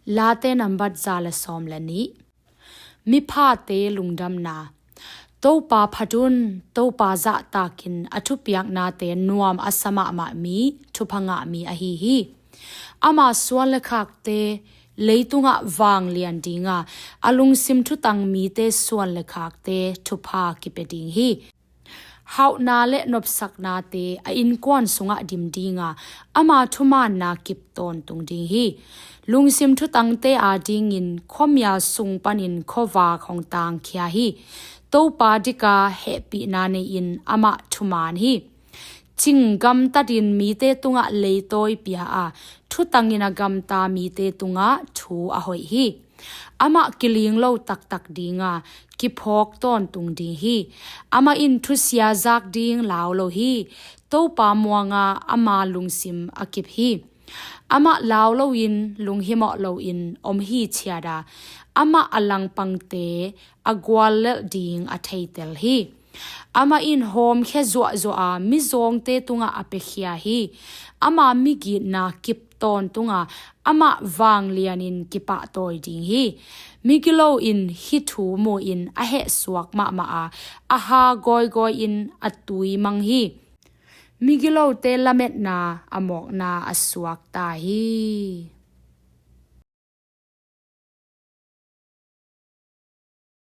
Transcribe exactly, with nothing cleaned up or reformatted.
Late nambat za le sawm le nih. Miphate lungdamna. Topa phat un, Topa zahtakin a thupiaknate nuam a sa mahmah mi, thupha ngah mi ahi hi. Ama suan le khakte leitungah vanglian dinga, a lungsim thutang mite suan le khakte thupha kipia ding hi. Hauhna le nopsaknate a innkuan sungah dim dinga, ama thumaanna kip tawntung ding hi. Lungsim thutangte adingin khuamial sung panin khuavak hong tangkhia hi. Topa dika hehpihna nei-in amah thumaan hi. Cing gamtatin mite tungah leitawi pia a, thutangin a gamta mite tungah thu a hoih hi. Amah kiling lo taktak dinga, kiphawk tawntung ding hi. Amah in thusia zak ding lau lo hi. Topa muanga ama lungsim a kip hi. Amah lau loin, lunghimawh loin om hi ciat a, amah a langpangte a guallelh ding a theitel hi. Amah in hawmkhia zuahzuah a, mizawngte tungah a piakhia hi. Ama migitna kip tawntunga, amah vanglianin kipahtawi ding hi. Migilo in hih thu mu-in a hehsuak mahmah a, a ha gawigawi-in a tui mang hi. Migilote lametna a mawkna a suakta hi.